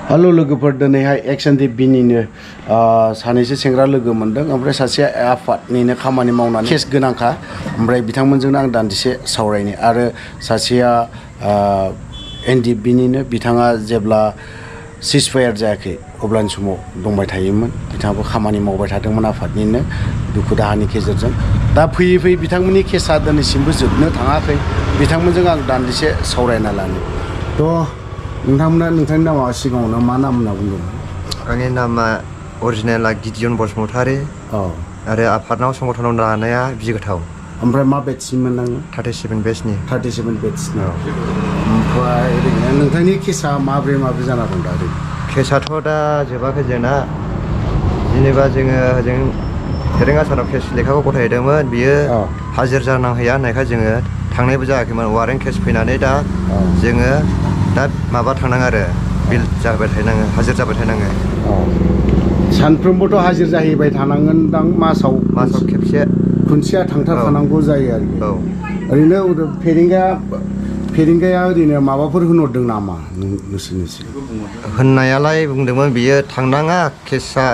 Hello लोगोफोर दिनैहाय action टिभिनिनो सानैसो सेंग्रा लोगो मोनदों ओमफ्राय सासे आफादनिनो खामानि मावनानै केस गोनांखा ओमफ्राय बिथांमोनजोंनो आं दान्दिसे सावरायनो आरो सासेया एनडिएफबिनिनो बिथाङा जेब्ला सिजफायार जायाखै अब्लानि समाव दंबाय थायोमोन बिथाङाबो खामानि मावबाय थादोंमोन आफादनिनो दुखु दाहानि गेजेरजों दा फैयै फैयै बिथांमोननि केसा दिनैसिमबो जोबनो थाङाखै बिथांमोनजों आं दान्दिसे सावरायना लानो थ' नोंथांमोना नोंथांनि नामा सिगाङावनो मा नाम होनना बुंदोंमोन? आंनि नामा अरिजिनेला गिदियन बसुमतारी आरो आफादनाव संगठनाव लानाया बिगोथाव। ओमफ्राय मा बेटसमोन नोङो? 37 बेचनि। 37 बेटसनि। ओमफ्राय ओरैनो नोंथांनि केसा माब्रै जाना दं दा ओरैनो? केसाथ' दा जोबाखै जोंना जेनेबा जोङो ओजों फेरेंगा साराव केस लेखाखौ गथायहैदोंमोन बियो हाजिर जानांहैया होननायखाय जोङो थांनायबो जायाखैमोन वारेन्ट केस फैनानै दा जोङो दा माबा थांनाङो आरो बिल जाबाय थानाङो हाजिर जाबाय थानाङो। सानफ्रोमबोथ' हाजिर जाहैबाय थानांगोन दां मासाव खेबसे खनसेया थांथारखानांगौ जायो आरोखि। ओरैनो फेरेंगाया ओरैनो माबाफोर होनहरदों नामा नोंसोरनिसिम? होननायालाय बुंदोंमोन बियो थांनाङा केसा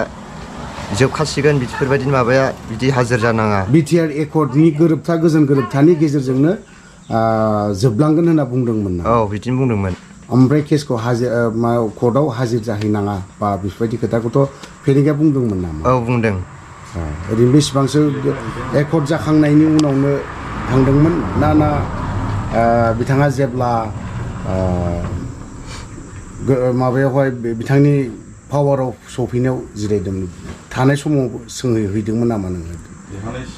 जोबखासिगोन बिदिफोरबायदि माबाया बिदि हाजिर जानाङा। बिटिआर एकर्डनि गोजोन गोरोबथानि गेजेरजोंनो जोबलांगोन होनना बुंदोंमोन ना? औ बिदिनो बुंदोंमोन। ओमफ्राय केसखौ कर्टआव हाजिर जाहैनाङा बा बेफोरबायदि खोथाखौथ' फेरेंगाया बुंदोंमोन नामा? औ बुंदों। ओरैनो बेसेबांसो एकर्ड जाखांनायनि उनावनो थांदोंमोन ना बिथाङा जेब्ला माबायावहाय बिथांनि पावाराव सफैनायाव जिरायदोंमोन थानाय समाव सोंहैदोंमोन नामा नोङो?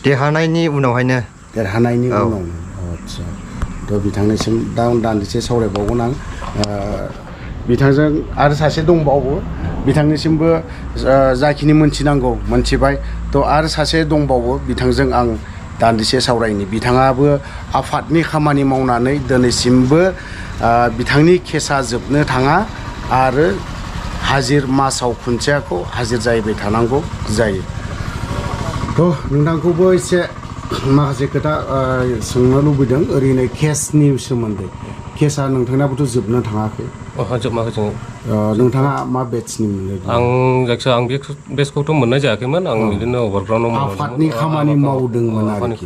देरहानायनि उनावहायनो। देरहानायनि उनावनो आदसा थ' बिथांनिसिम दा दान्दिसे सावरायबावगोन आं बिथांजों आरो सासे दंबावो बिथांनिसिमबो जाखिनि मोनथिनांगौ मोनथिबाय थ' आरो सासे दंबावो बिथांजों आं दान्दिसे सावरायनि बिथाङाबो आफादनि खामानि मावनानै दिनैसिमबो बिथांनि केसा जोबनो थाङा आरो हाजिर मासाव खनसेखौ हाजिर जाहैबाय थानांगौ जायो। थ' नोंथांखौबो एसे माखासे खोथा सोंनो लुबैदों ओरैनो केसनि सोमोन्दै केसा नोंथांनाबोथ' जोबनो थाङाखै? जोबमाखै जोङो। नोंथाङा मा बेटसनि मोननो? आं जायखिजाया आं बे बेचखौथ' मोननाय जायाखैमोन आं बिदिनो अभारग्राउन्डआव आफादनि खामानि मावदोंमोन आरोखि।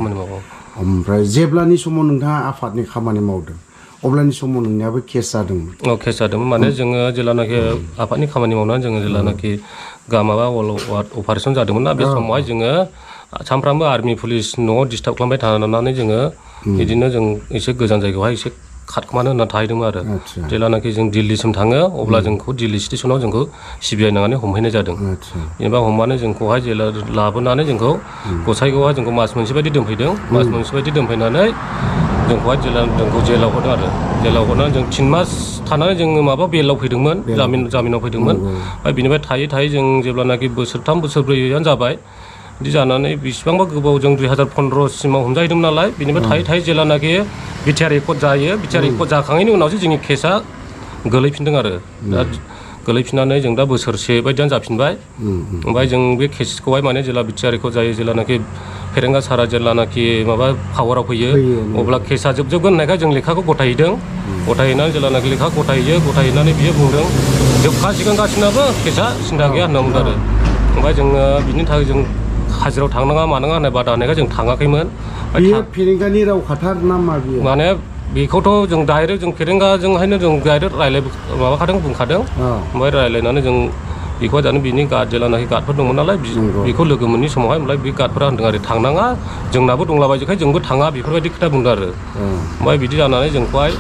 ओमफ्राय जेब्लानि समाव नोंथाङा आफादनि खामानि मावदों अब्लानि समाव नोंनियाबो केस जादोंमोन? औ केस जादोंमोन माने जोङो जेब्लानाखि आफादनि खामानि मावनानै जोङो जेब्लानाखि माबा अपारेसन जादोंमोन ना बे समावहाय जोङो सानफ्रामबो आर्मि पुलिस न'आव डिस्टार्ब खालामबाय थानानै जोङो बिदिनो जों एसे गोजान जायगायावहाय एसे खारखोमानो होनना थाहैदोंमोन आरो जेब्लानाखि जों दिल्लीसिम थाङो अब्ला जोंखौ दिल्ली स्टेसनाव जोंखौ सिबिआइ नांनानै हमहैनाय जादों। जेनेबा हमनानै जोंखौहाय जेला लाबोनानै जोंखौ गसाइगावआव जोंखौ मास मोनसे बायदि दोनफैदों मास मोनसे बायदि दोनफैनानै जोंखौहाय जोंखौ जेलाव हरदों आरो जेलाव हरनानै जों 3 मास थानानै जोङो माबा बेलाव फैदोंमोन जामिनाव फैदोंमोन ओमफ्राय बिनिफ्राय थायै जों जेब्लानाखि बोसोरथाम बोसोरब्रैयानो जाबाय बिदि जानानै बेसिबांबा गोबाव जों 2015 हमजाहैदोंमोन नालाय बिनिफ्राय थायै जेलानाखि बिटिआर एकर्ड जायो बिटिआर एकर्ड जाखांनायनि उनावसो जोंनि केसा गोलैफिनदों आरो दा गोलैफिननानै जों दा बोसोरसे बायदियानो जाफिनबाय। ओमफ्राय जों बे केसखौहाय माने जेला बिटिआर एकर्ड जायो जेलानाखि फेरेंगा सारा जेलानाखि माबा पावाराव फैयो अब्ला केसा जोबजोबगोन होननायखाय जों लेखाखौ गथायहैदों गथायहैनानै जेलानाखि लेखा गथायहैनानै बियो बुंदों जोबखासिगोन गासिनाबो केसा सिन्था गैया होनना बुंदों आरो ओमफ्राय जोङो बिनि थाखाय जों हाजिरायाव थांनाङा मानाङा होननाय बादा होनायखाय जों थाङाखैमोन। बेयो फेरेंगानि राव खाथार ना मा बियो? माने बेखौथ' जों डाइरेक्ट जों फेरेंगाजोंहायनो जों डाइरेक्ट बुंखादों ओमफ्राय रायज्लायनानै जों बेखौ दानो बिनि गार्ड जेलानाखि गार्डफोर दंमोन नालाय बेखौ लोगो मोननि समावहाय ओमफ्राय बे गार्डफोरा होनदों आरो थांनाङा जोंनाबो दंलाबायजोखाय जोंबो थाङा बेफोरबायदि खोथा बुंदों आरो ओमफ्राय बिदि जानानै जोंखौहाय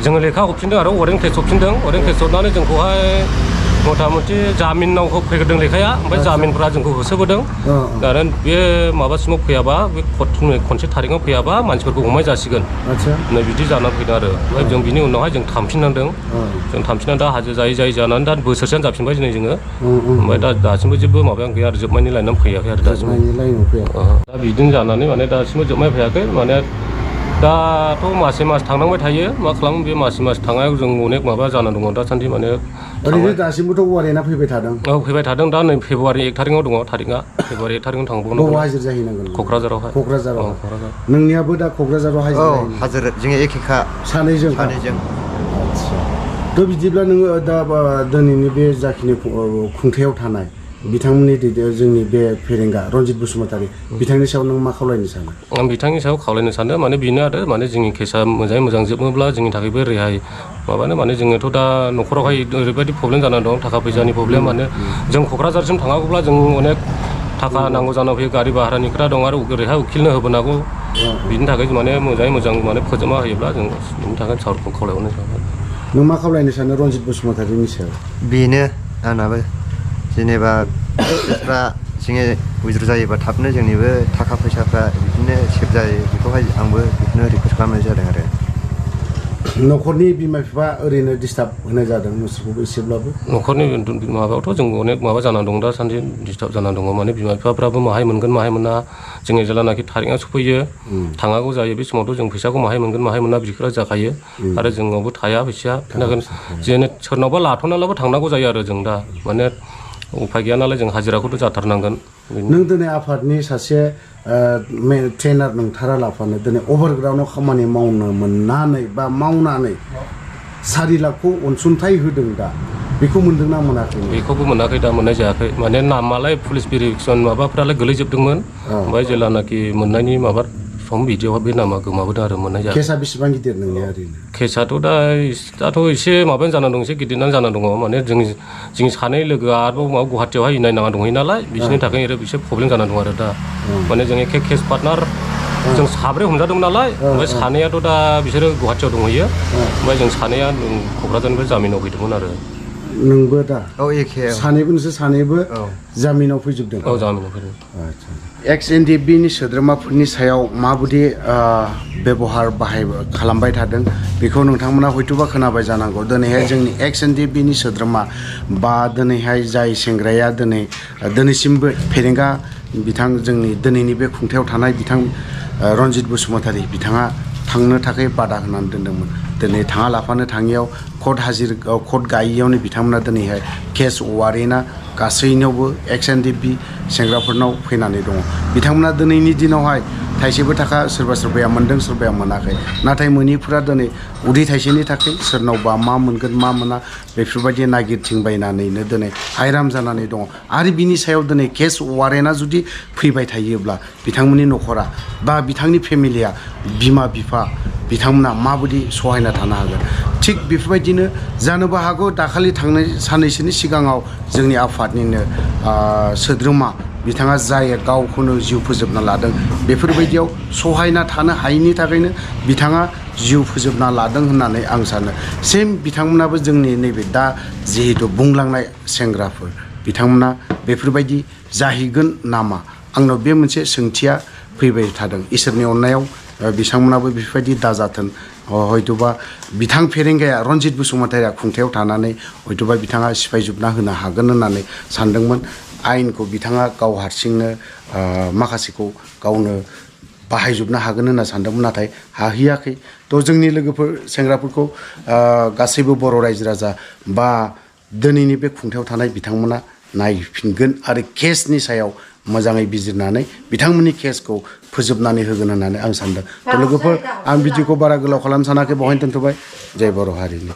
जोङो लेखा हरफिनदों आरो वारेन्ट केस हरफिनदों वारेन्ट केस हरनानै जोंखौहाय मथा मथि जामिनाव फैग्रोदों लेखाया ओमफ्राय जामिनफ्रा जोंखौ होसोबोदों आरो बे माबासिमाव फैयाबा बे खनसे थारिखआव फैयाबा मानसिफोरखौ हमनाय जासिगोन नै बिदि जानानै फैदों आरो ओमफ्राय जों बिनि उनावहाय जों थांफिननांदों जों थांफिननानै दा हाजिर जायै जानानै दा बोसोरसेयानो जाफिनबाय दिनै जोङो ओमफ्य दासिमबो जेबो माबायानो गैया आरो जोबनायनि लाइनाव फैयाखै आरो दासिमबो दा बिदिनो जानानै माने दासिमबो जोबनाय फैयाखै माने दाथ' मासे मास थांनांबाय थायो मा खालामो बे मासे मास थांनायाव जों अनेक माबा जानानै दङ दासान्दि माने ओरैनो दासिमबोथ' वारेन्टआ फैबाय थादों? औ फैबाय थादों दा नै फेब्रुवारि 1 थारिखआव दङ थारिखआ फेब्रुवारि 1 थारिखआव थांबावगोन। बबाव हाजिर जाहैनांगोन? क'क्राझाराव नोंनियाबो दा क'क्राझाराव हाजिर जोङो एखेखा सानैजों आदसा थ' बिदिब्ला नोङो दा दिनैनि बे जाखिनि खुंथायाव थानाय बिथांमोननि जोंनि बे फेरेंगा रनजित बसुमतारी बिथांनि सायाव नों मा खावलायनो सानो? आं बिथांनि सायाव खावलायनो सानो माने बेनो आरो माने जोंनि केसा मोजाङै मोजां जोबोब्ला जोंनि थाखायबो रेहाय माबानो माने जोङोथ' दा न'खरावहाय ओरैबायदि प्रब्लेम जानानै दं थाखा फैसानि प्रब्लेम माने जों क'क्राझारसिम थांनांगौब्ला जों अनेक थाखा नांगौ जानानै फैयो गारि भारानि खोथा दं आरो ओरैहाय उखिलनो होबोनांगौ बिनि थाखाय माने मोजाङै मोजां माने फोजोबना होयोब्ला जों बिनि थाखाय सारखौ खावलायहरनो सानो। नों मा खावलायनो सानो रनजित बसुमतारीनि सायाव? बेनो आंनाबो जेनेबा केसफ्रा जोङो उइद्र' जायोबा थाबनो जोंनिबो थाखा फैसाफ्रा बिदिनो सेभ जायो बेखौहाय आंबो बेखौनो रिकुवेस्ट खालामनाय जादों आरो न'खरनि बिमा बिफा ओरैनो डिस्टार्ब होनाय जादों नोंसोरखौबो एसेब्लाबो? न'खरनि माबायावथ' जों अनेक माबा जानानै दं दासान्दि डिस्टार्ब जानानै दङ माने बिमा बिफाफ्राबो माहाय मोनगोन माहाय मोना जोङो जेब्लानाखि थारिखआ सफैयो थांनांगौ जायो बे समावथ' जों फैसाखौ माहाय मोनगोन माहाय मोना बिदिफोरा जाखायो आरो जोंनावबो थाया फैसाया खोनागोन जेने सोरनावबा लाथ'नानैबाबो थांनांगौ जायो आरो जों दा माने उफाय गैया नालाय जों हाजिराखौथ' जाथारनांगोन। नों दिनै आफादनि सासे ट्रेनार नोंथारा लाफानो दिनै अभारग्राउन्डआव खामानि मावनो मोननानै बा मावनानै 4 लाखखौ अनसुंथाइ होदों दा बेखौ मोनदोंना मोनाखै? बेखौबो मोनाखै दा मोननाय जायाखै माने नामालाय पुलिस भेरिफिकेसन माबाफ्रालाय गोलैजोबदोंमोन ओमफ्राय जेलानाखि मोननायनि माबा सम बिदियाव बे नामा गोमाबोदों आरो मोननाय जायाखै। केसा बेसेबां गिदिर नोंनिया ओरैनो? केसाथ' दाथ' एसे माबायानो जाना दं एसे गिदिरानो जाना दङ माने जोंनि सानै लोगोआ आरोबाव माबा गुवाहाटियावहाय नायनाङा दंहैयो नालाय बिसोरनि थाखाय एसे प्रब्लेम जाना दं आरो दा माने जों एखे केस पार्टनार जों 3 हमजादोंमोन नालाय ओमफ्राय सानैयाथ' दा बिसोरो गुवाहाटियाव दंहैयो ओमफ्राय जों सानैया क'क्राझारनिफ्राय जामिनाव फैदोंमोन आरो नोंबो दा औ एखे सानैबो नोंसोर सानैबो जामिनाव फैजोबदों? औ जामिनाव फैदों। आदसा एक्स एनडिएफबिनि सोद्रोमाफोरनि सायाव माबायदि बेबहार खालामबाय थादों बेखौ नोंथांमोना हयथ'बा खोनाबाय जानांगौ। दिनैहाय जोंनि एक्स एनडिएफबिनि सोद्रोमा बा दिनैहाय जाय सेंग्राया दिनैसिमबो फेरेंगा बिथां जोंनि दिनैनि बे खुंथायाव थानाय बिथां रनजित बसुमतारी बिथाङा थांनो थाखाय बादा होनानै दोनदोंमोन। दिनै थाङा लाफानो थाङियाव कर्ट गायियावनो बिथांमोना दिनैहाय केस वारेन्टआ गासैनियावबो एक्स एनडिएफबि सेंग्राफोरनाव फैनानै दङ। बिथांमोना दिनैनि दिनावहाय थाइसेबो थाखा सोरबाया मोन्दों सोरबाया मोनाखै नाथाय मोनिफोरा दिनै उदै थाइसेनि थाखाय सोरनावबा मा मोनगोन मा मोना बेफोरबायदि नागिरथिंबायनानैनो दिनै हायराम जानानै दङ। आरो बिनि सायाव दिनै केस वारेन्टआ जुदि फैबाय थायोब्ला बिथांमोननि न'खरा बा बिथांनि फेमिलिया बिमा बिफा बिथांमोना माबायदि सहायना थानो हागोन? थिग बेफोरबायदिनो जानोबो हागौ दाखालि थांनाय साननैसोनि सिगाङाव जोंनि आफादनिनो सोद्रोमा बिथाङा जाय गावखौनो जिउ फोजोबना लादों बेफोरबायदियाव सहायना थानो हायैनि थाखायनो बिथाङा जिउ फोजोबना लादों होननानै आं सानो। सेम बिथांमोनाबो जोंनि नैबे दा जिहेतु बुंलांनाय सेंग्राफोर बिथांमोना बेफोरबायदि जाहैगोन नामा? आंनाव बे मोनसे सोंथिया फैबाय थादों। इसोरनि अननायाव बिथांमोनाबो बेफोरबायदि दाजाथों। हयथ'बा बिथां फेरेंगाया रनजित बसुमतारीया खुंथायाव थानानै हयथ'बा बिथाङा सिफायजोबना होनो हागोन होननानै सानदोंमोन। आयेनखौ बिथाङा गाव हारसिंनो माखासेखौ गावनो बाहायजोबनो हागोन होनना सानदोंमोन नाथाय हाहैयाखै। थ' जोंनि लोगोफोर सेंग्राफोरखौ गासैबो बर' रायजो राजा बा दिनैनि बे खुंथायाव थानाय बिथांमोना नायफिनगोन आरो केसनि सायाव मोजाङै बिजिरनानै बिथांमोननि केसखौ फोजोबनानै होगोन होननानै आं सानदों। थ' लोगोफोर आं भिडिअखौ बारा गोलाव खालामनो सानाखै बेवहायनो दोनथ'बाय। जय बर' हारिनि।